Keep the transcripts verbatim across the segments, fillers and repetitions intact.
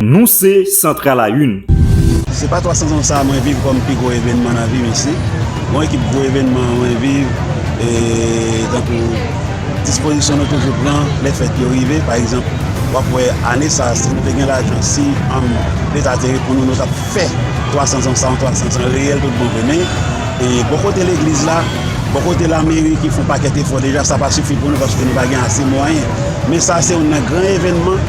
Nou se Central à une. Se pa twa san zan sa mwen viv kòm pi gwo evènman nan vi m isi. Gon ekip gwo evènman mwen viv, e, tankou dispozisyon nou toujou pran lè fèt yo rive. Pa egzanp, w ap wè ane sa a, si nou te gen lajan, si, um, Leta te reponn nou, nou t ap fè twa san zan sa, yon twa san zan reyèl tout bon vre. Men, e, bò kote legliz la, bò kote lameri ki fè yon pakèt efò deja, sa pa sifi pou nou paske nou pa gen ase mwayen. Men sa se youn nan gran evènman,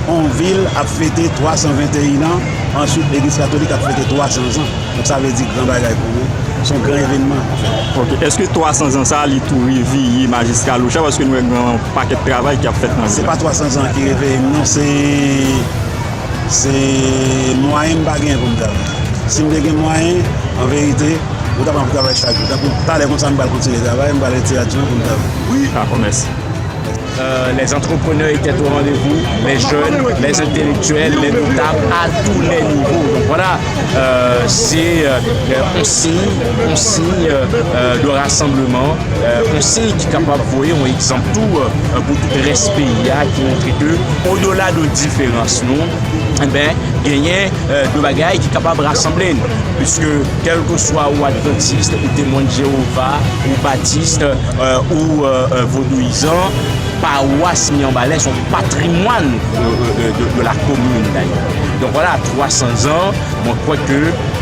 yon vil ap fete twa san venteyen an, answit legliz katolik ap fete twa san zan. Donk sa vle di gran bagay pou nou. Se yon gran evènman. Ok. Èske twa san zan sa a, li tou reviye Majistra Locha, paske nou wè gen yon pakèt travay ki ap fèt nan vil la? Se pa twa san zan ki reviye m, non, se, se mwayen m pa genyen pou m travay. Si m te gen mwayen, an verite, ou ta pran pou travay chak jou. Tankou talè konsa, m pral kontinye travay, m pral retire adjwen pou m travay. Dakò, mèsi. Euh, les entrepreneurs étaient au rendez-vous, les jeunes, les intellectuels, les notables, à tous les niveaux. Donc voilà, euh, c'est euh, un signe, un signe euh, de rassemblement, euh, un signe ki kapab voye yon egzanp tou euh, pou tout rès peyi a ki montre ke odola de diferans nou, enben, genyen euh, de bagay ki kapab rasanble n. Piske kèlkeswa ou advantis, ou temwen de Jewova, ou batis, euh, ou euh, vodouyizan, pawas Myanbalè se yon patrimwàn euh, euh, de, de la komin dayè. Donk vwala, twa san zan, mwen kwè ke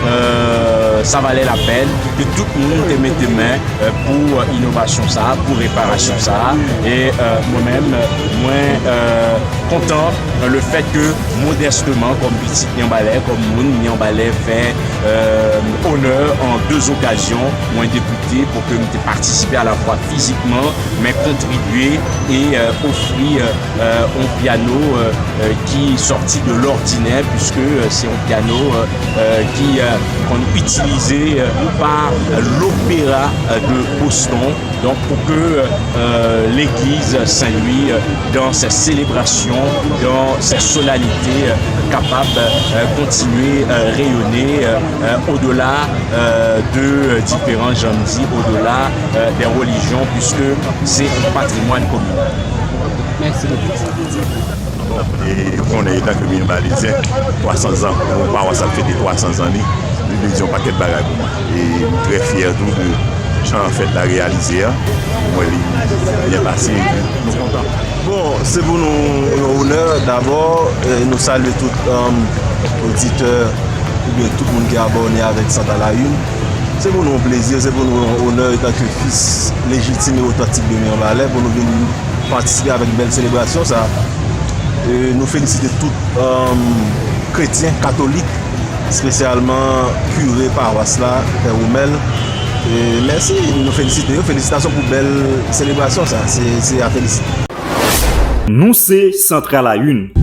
euh, sa valè lapèn ke tout moun te mete men euh, pou euh, inovasyon sa, pou reparasyon sa. E euh, mwen menm, mwen euh, kontan euh, le fèt ke modèsteman, kòm pitit Myanbalè, kòm moun Myanbalè, fè euh, onè an de okazyon, mwen depite, pou ke m te patisipe alafwa fizikman, men kontribye e euh, ofri euh, euh, yon pyano euh, euh, ki sòti de lòdinè, piske euh, se yon pyano euh, euh, ki euh, konn itilize euh, pa euh, l'Opéra euh, de Boston. Donk, pou ke euh, legliz Sen Lwi, euh, dans ses célébrations, dans ses solennités, euh, kapab euh, kontinye euh, reyone euh, euh, au-delà euh, de euh, différents, jan m di, au-delà euh, des religions, puisque c'est un patrimoine commun. Mèsi. E konnen etan ke Myanbalezyen, twa san zan, yon pawas ap fete twa san zan li, li vle di yon pakèt bagay pou mwen. E m trè fyè tou de jan fèt la reyalize a. Mwen li byen pase epi nou kontan. Bon, se pou nou yon onè dabò, e nou salye tout um, oditè oubyen tout moun ki abòne avèk Santa Layun. Se pou nou yon plezi, se pou nou yon onè etanke fis lejitim e otantik de Myanbalè pou nou vin patisipe avèk bèl selebrasyon sa. E nou felisite tout um, kretyen katolik, espesyalman kire pawas la, Pè Womèl. E mèsi, nou felisite yo, felisitasyon pou bèl selebrasyon sa, se, se a felisite. Nou se Central à une.